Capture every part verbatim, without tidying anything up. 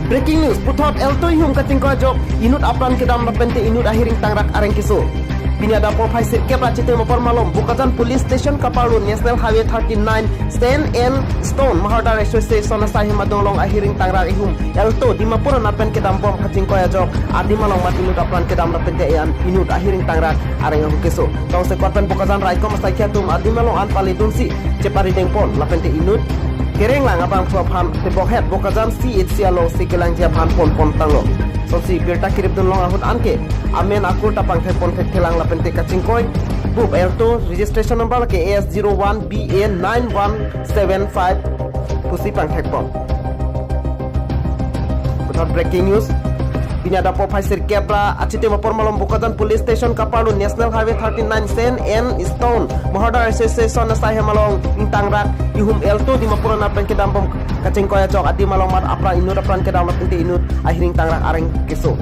Breaking news, puthot Alto ihum kachingkoi ajok, inut apran kedam lapente inut ahiring tangrak areng keso. Pini adap phai sirkep ra Chitim apor malom, Bokajan Police Station kaparlo National Highway thirty-nine, Sand and Stone, Mahardar Association asai hem adung along ahiring tangrak ihum Alto Dimapur an pen kedam bom kachingkoi ajok, adim along mat inut apran kedam lapente an inut ahiring tangrak areng ahut keso. Tongsekot pen Bokajan raikom asaikhi atum adim along an pali dunsi chepari dengpon lapente inut kereng lang abangphu aphan tebok het Bokajan C H C alongsi kelangji aphan ponpon tanglo. Sonsi birta kirip dun long ahut anke amen akur ta pangthek ponthek thelang lapente kachingkoi bup Alto registration number ke A S zero one B A nine one seven five pusi pangthekpon. Puthot breaking news, pini adap phai sirkep ra Chitim apor malom, Bokajan Police Station kaparlo National Highway thirty-nine, Sand and Stone, Mahardar Association asai hem along ingtangrak ihum Alto Dimapur an pen kedam bom kachingkoi ajok, adim along mat apran inut apran kedam lapente inut ahiring tangrak areng keso.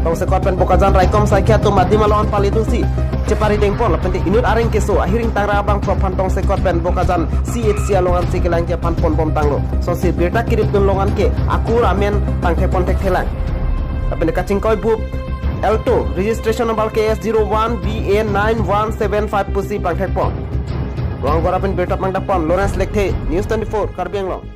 Tongsekot pen Bokajan raikom asaikhi atum adim along an pali dunsi chepari dengpon lapente inut areng keso ahiring tangrak abangphu aphan tongsekot pen Bokajan C H C along ansi kelangji aphan ponbom tanglo. Sonsi birta kirip dun long anke akur amen pangthek ponthek thelang lapente kachingkoi bup Alto registration number K S zero one B A nine one seven five pusi pangthekpon. Rongagora pen birta pangdapon Lawrence Lekthe, News twenty-four Karbi Anglong.